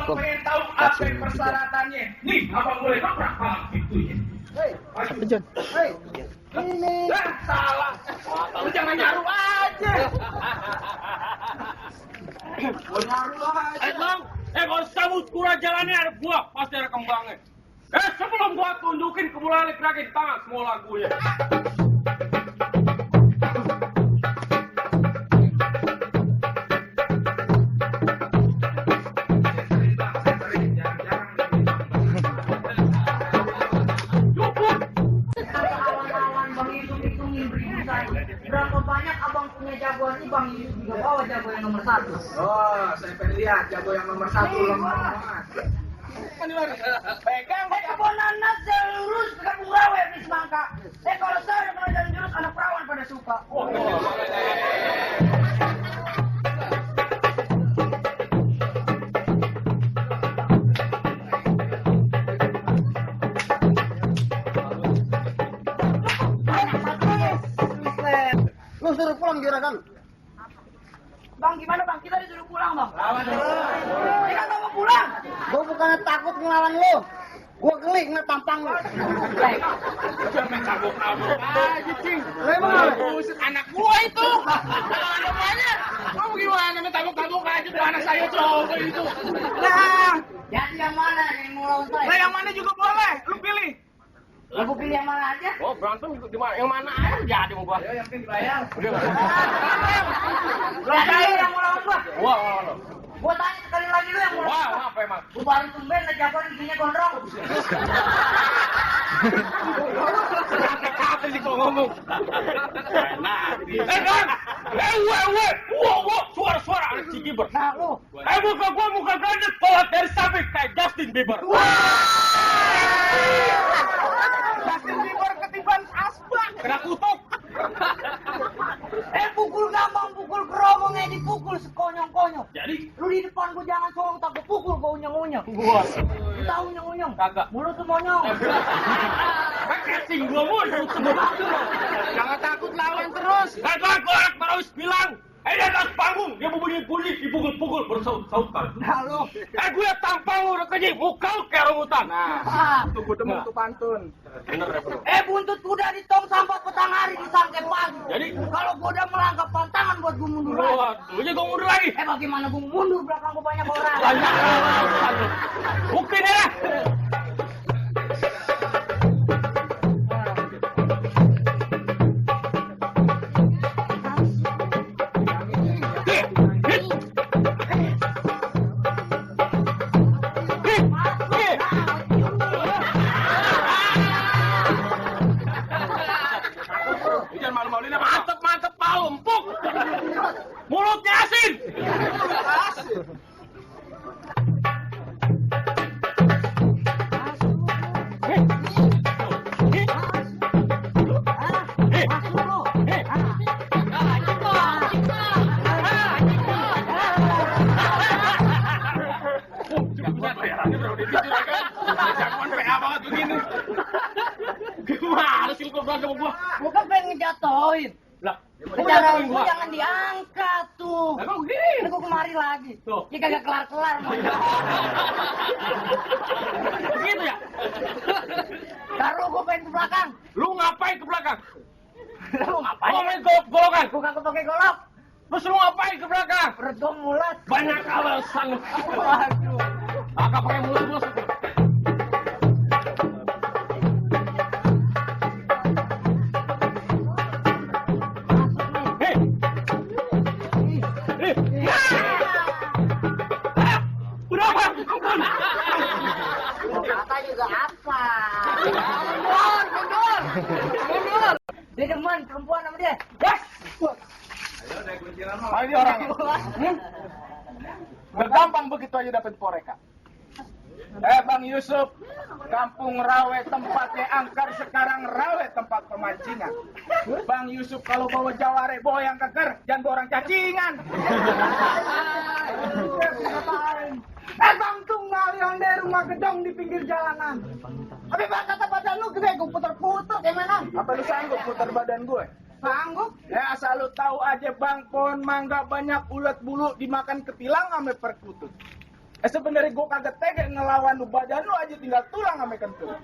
Kalau pengen tahu apa persyaratannya, nih abang boleh noprak bang pintunya. Hei, John. hei, ini. Salah. Lu jangan nyaru aja. Nyaru aja. Bang, kalau kamu kurang jalannya ada buah, pasti ada kembangnya. Sebelum gua tunjukin kemuliaan laki-laki di tangan semua lagunya. Berapa banyak abang punya jagoan ini bang Yusuf juga bawa jago yang nomor 1. Oh, saya pengen lihat jago yang nomor 1 lemah. Pegang kebun nanas lurus ke kampung rawe di Semangka. Kalau saya udah pernah jalan jurus anak perawan pada suka. Lu suruh pulang juragan. Bang gimana bang? Kita disuruh pulang bang. Kita nggak mau pulang. Gua bukannya takut ngelawan lu. Gua geli ngeliat tampang lu. Jangan kabur-kabur aja, Cing. Lu emang apa? Buset, anak gua itu. Kalau ada banyak. Kamu gimana? Main tabuk-tabuk aja tuh anak saya coba itu. Nah, jadi yang mana yang mau lawan saya? Nah, yang mana juga boleh. Lu pilih. Aku pilih yang mana aja? Oh, berantem di mana? Yang mana aja jadi mau gua. Yang penting dibayar. Jadi yang mau lawan gua. Wah. Gua tanya sekali lagi lu yang mau lawan gua. Apa emang? Gua baru tumben lah jagoan giginya gondrong. Apa sih kau ngomong? Bang! Wah, suara anak si Bieber. Nah lu. Muka gua muka gandeng kolot dari samping kayak Justin Bieber. Justin Bieber ketiban asbak. Kena kutuk. Pukul gampang, pukul keromongnya dipukul sekonyong-konyong. Jadi? Lu di depan gua jangan soal tak gua pukul gua unyeng-unyeng. Wah. Lu tahu unyeng-unyeng? Kagak. Mulut lu monyong. Kacing gua mulut. Jangan takut lawan terus. Kagak gua anak Marawis bilang. Di atas panggung, dia berbunyi kulit, dipukul-pukul, bersaut-sautan. Halo. Gue tampang lu udah keji, muka lu kayak orangutan. Nah, Tunggu demen tuh pantun. bener ya bro. Buntut kuda di tong sampah petang hari di sangke pagi. Jadi? Kalau gua udah melangkah pantangan buat gua mundur lagi. Waduh, ini gue mundur lagi. Bagaimana gua mundur belakang gua banyak orang. Banyak orang. Bukti nih lah. Mantep Pak empuk. Mulutnya asin. Gimana sih lu berantem sama gua? Gua kan pengen ngejatoin. Lah, Secara gua jangan diangkat tuh. emang begini. Ini gua kemari lagi. Tuh. Dia kagak kelar-kelar. Begitu ya? Taruh gua pengen ke belakang. Lu ngapain ke belakang? Lu ngapain? Lu main golok-golokan? Gua kagak pakai golok. Terus lu ngapain ke belakang? Perut gua mulas. Banyak alasan. Waduh. Agak pakai mulus-mulus. Berapa? Ampun. Kata juga apa? Mundur. Dia demen perempuan sama dia. Yes. Oh, ini orangnya. Gampang begitu aja dapat poreka. Bang Yusuf, kampung Rawe tempatnya angker, sekarang Rawe tempat pemancingan. Bang Yusuf kalau bawa jaware bawa yang keker, jangan bawa orang cacingan. Bang tunggal yang dari rumah gedong di pinggir jalanan. Tapi kata badan lu gede, gue puter-puter gimana? Apa lu sanggup putar badan gue? Sanggup? Ya asal lu tahu aja bang, pohon mangga banyak ulat bulu dimakan ketilang sampai perkutut. Sebenarnya gue kagak tega ngelawan lu, badan lu aja tinggal tulang ame kentul.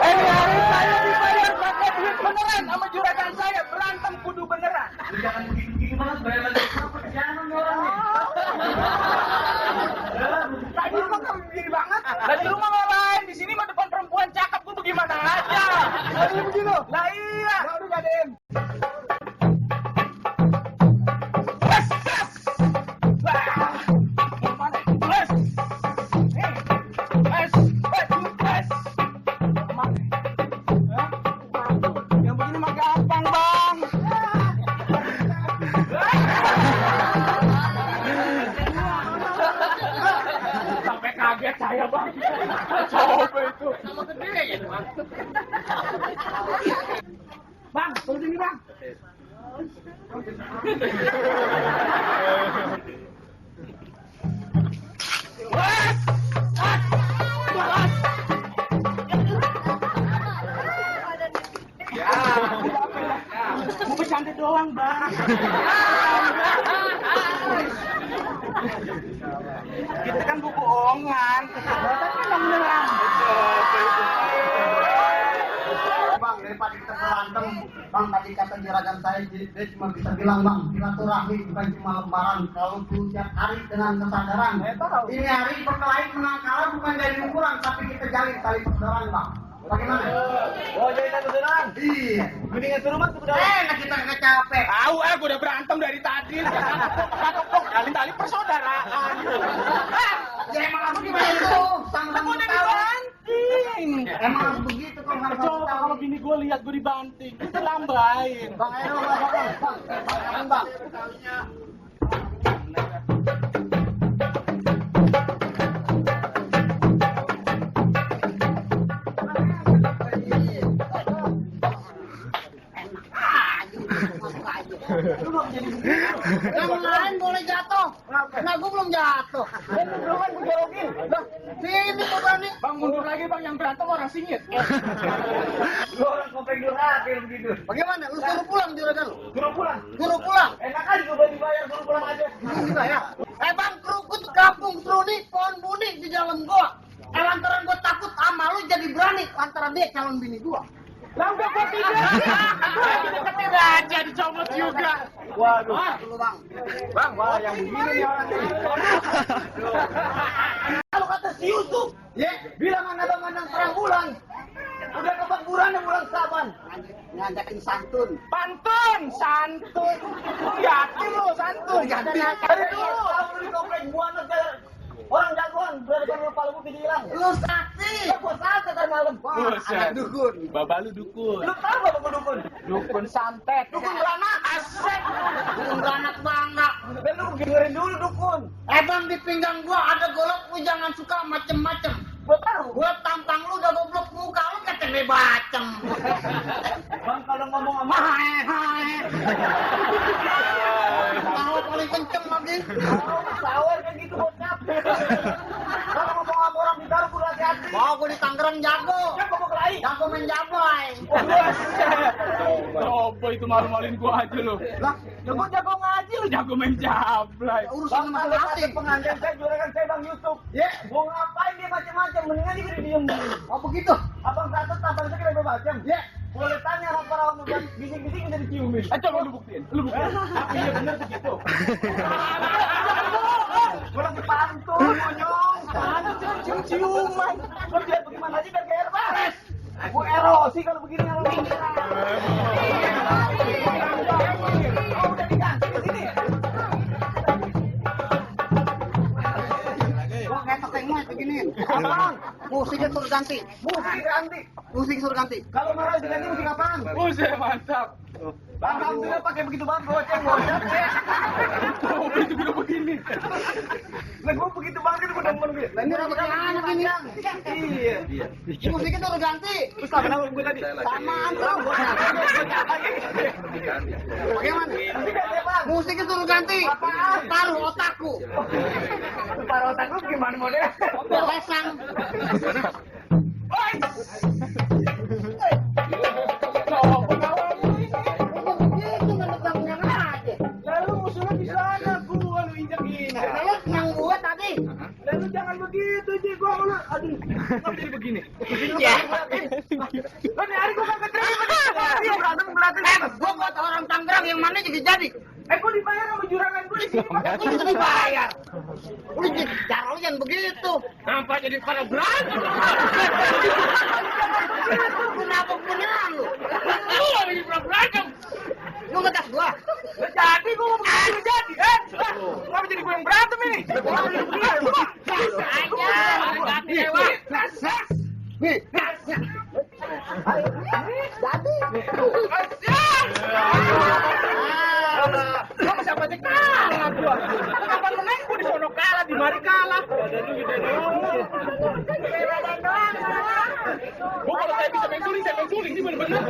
Ini hari saya dibayar pakai duit beneran sama juragan saya, berantem kudu beneran. Jangan begini-begini banget, bayar lagi. Jangan orang nih. Tadi rumah kamu begini banget. Tadi rumah ngapain? Di sini mah depan perempuan cakep gue tuh gimana aja. Tadi begitu. Lah iya. Udah gadein. Yang begini mah gampang, Bang. Sampai kaget saya, Bang. Coba itu. Sama gede ya, Bang. Bang, tunggu sini, Bang. Mau bercanda doang, Bang. Kita kan buku bohongan. Tapi Bang beneran. Bang, daripada kita berantem, Bang tadi kata juragan saya dia cuma bisa bilang Bang, silaturahmi bukan cuma lembaran. Kalau tuh tiap hari dengan kesadaran. Ini hari perkelahian menang kalah bukan dari ukuran, tapi kita jalin tali persaudaraan Bang. Bagaimana? Oh, jadi satu beneran. Iya. Mendingan suruh masuk ke dalam. Enak kita nggak capek. Tahu gue udah berantem dari tadi. Katok tali persaudaraan. Ya emang harus gimana itu? Sama-sama Udah tahu. dibanting. Emang harus begitu kalau harus Coba kalau bini gue lihat gue dibanting, itu lambain. Bang, ayo Bang. Yang lain boleh jatuh. Nah, gue belum jatuh. Lu kan gue jorokin. Lah, sini kok berani. Bang mundur lagi bang, yang berantem orang singit. Lu orang kopeng durhaka begitu. Bagaimana? Lu suruh pulang juragan lu? Suruh pulang. Suruh pulang. Enak aja gue dibayar, suruh pulang aja. Juga ya. Bang, kerukut kampung Seruni, pohon bunik di dalam gua. Lantaran gua takut sama lu jadi berani lantaran dia calon bini gua. Lah udah gue tidak. Gue deketin aja, dicomot juga. Waduh. Dulu Bang. Bang, wah yang begini nih orang ini. Kalau kata si Yusuf, ya, bilang mandang terang bulan. Udah ke bulan bulan Saban. Ngajakin santun. Pantun, santun. Yakin lu santun. Dari dulu. Kamu di komplek gua negara. Orang jagoan, berada di kepala gua hilang. Lu saksi. Gua saksi tadi malam. Wah, ada dukun. Baba lu dukun. Lu tahu gak dukun dukun? Dukun santet. Dukun beranak. Asik. Dukun beranak bangga. Dan lu dengerin dulu dukun. Bang, di pinggang gua ada golok, lu jangan suka macem-macem. Gua tahu. Gua tampang lu udah goblok muka lu katanya bacem. Bang, kalau ngomong sama hai. Tahu paling kenceng lagi. Sawer kayak gitu bocah. Kalau ngomong sama orang di Garut udah hati-hati. Mau gua di Tangerang jago. Jago mau kelahi. Jago main jablay. Coba itu malu-maluin gua aja lu. Lah, Gua jago ngaji, lu jago main jablay. urusan sama hati. Pengantin saya juragan saya Bang Yusuf. Ya, gua ngapain dia macam-macam, mendingan dia diem. Oh begitu. Abang Gatot tampang saya kira macam. Ya, boleh tanya para orang bising-bising udah diciumin. Coba lu buktiin. Lu buktiin. Iya benar begitu. Gua lagi pantun, monyong. Cium-ciuman. Lu lihat bagaimana aja biar kayak beres. Gua erosi kalau begini kalau begini. Oh, udah diganti di sini. Gua kayak tengok beginiin. Abang, musiknya suruh ganti. Musik suruh ganti. Kalau marah diganti musik apaan? Buset, mantap. Alhamdulillah pakai begitu banget goceng. Oh, itu begini. Lah gua begitu banget gua demen gue. Lah ini rambut anak ini. Iya. Musiknya tuh udah ganti. Terus apa nama gue tadi? Samaan tuh. Bagaimana? Musiknya tuh udah ganti. Paruh otakku. Paruh otakku gimana modelnya? Belesang. Lalu musuhnya di sana, gua lu injak ini. Lalu yang gue tadi. Lalu jangan begitu, Ji. Gua lu, aduh, kenapa jadi begini? Iya. Lo nih hari gua kagak terima nih. Dia berantem. Gue buat orang Tangerang yang mana juga jadi. Gua dibayar sama jurangan gua di sini. Gue juga dibayar. Lu cara jangan begitu. Kenapa jadi pada berantem? Kenapa punya lu? Lu lagi berantem. Lu ngetas gua. Jadi gua mau begitu jadi, Kenapa jadi gua yang berantem ini? Hati dewa. Nih. Jadi. Gua masih apa kalah gua. Kapan menang gua di sono kalah, di mari kalah. Gua kalau saya bisa main suling sih bener-bener.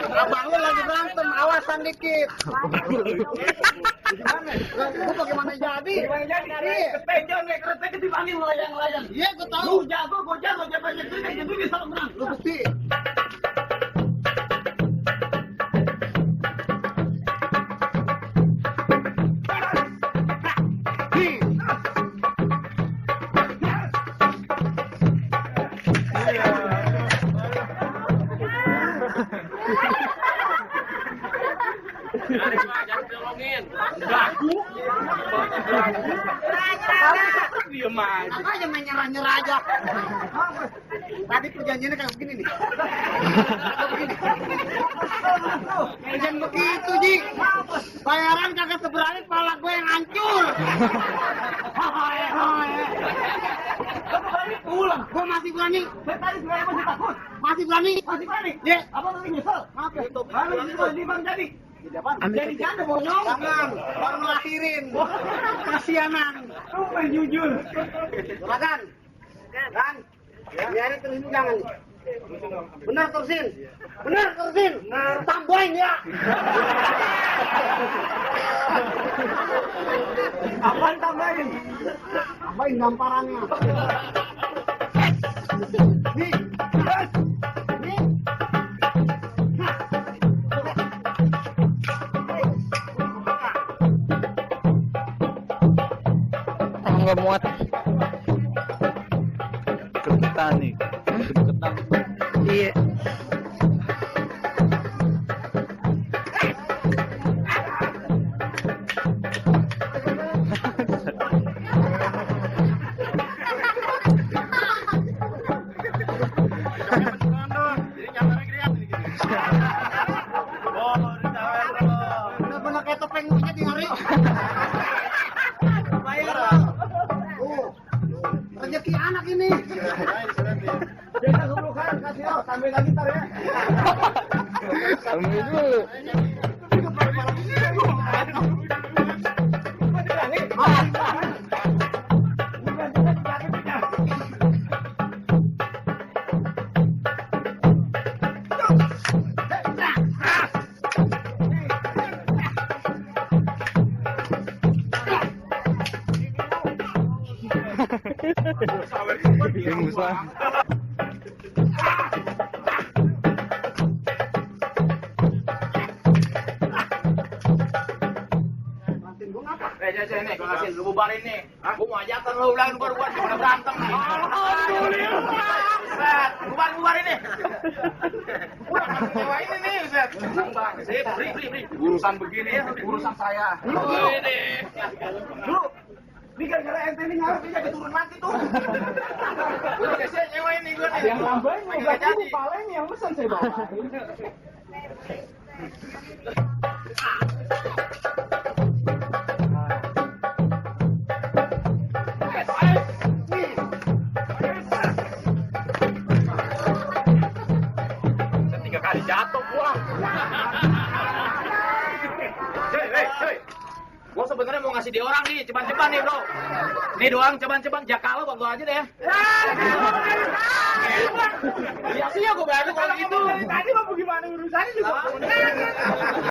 Abang lu lagi berantem, awasan dikit. Gua bagaimana jadi? Gimana jadi? Kepejon nih, kretek dipanggil melayang-layang. Iya, gua tahu. Gua jago, jawabannya itu bisa menang. Lu bukti. Jangan tolongin. Diem aja. Makanya main nyerah-nyerah aja. Tadi perjanjiannya kayak begini nih. Begini. Jangan begitu, Ji. Bayaran kagak seberani, kepala gue yang hancur. Pulang. Gue masih berani. Saya tadi sebenarnya masih takut. Masih berani. Masih berani. Iya. Apa masih nyesel? Apa? Kalau di bang jadi. Jadi janda bonyong. Jangan. Baru ngelahirin. Kasianan. Lu main jujur. Silakan. Kan? Biarin terus jangan. Benar terusin. Benar terusin. Tambahin ya. Apaan tambahin? Tambahin gamparannya. Nih. Nih. Nggak muat. Kegetan nih. Kegetan. Iya. Bener-bener kayak topeng monyet di hari. Bayar loh. Rezeki anak ini. Kita hubungan kasih lo sambil lagi tar ya. Ambil dulu. Musah. Nih, gua kasih lu bubarin nih. Gua mau ajakan lu ulang bubar-bubar gimana berantem nih. Alhamdulillah. Bubar-bubarin nih. Gua kasih sewa ini nih, Ustaz. Bang, sip, beri. Urusan begini, urusan saya. Lu. Ini gara-gara ente ini ngarep dia jadi turun mati tuh. Udah saya nyewa ini gua nih. Yang nambahin enggak jadi. Paling yang pesan saya bawa. Tiga kali jatuh gua. Hei. Gua sebenarnya mau ngasih di orang nih, ceban-ceban nih bro. Nih doang, ceban-ceban, jakalo bang gua aja deh. Iya sih ya, gua bayar kalau gitu. Tadi mau gimana urusannya juga.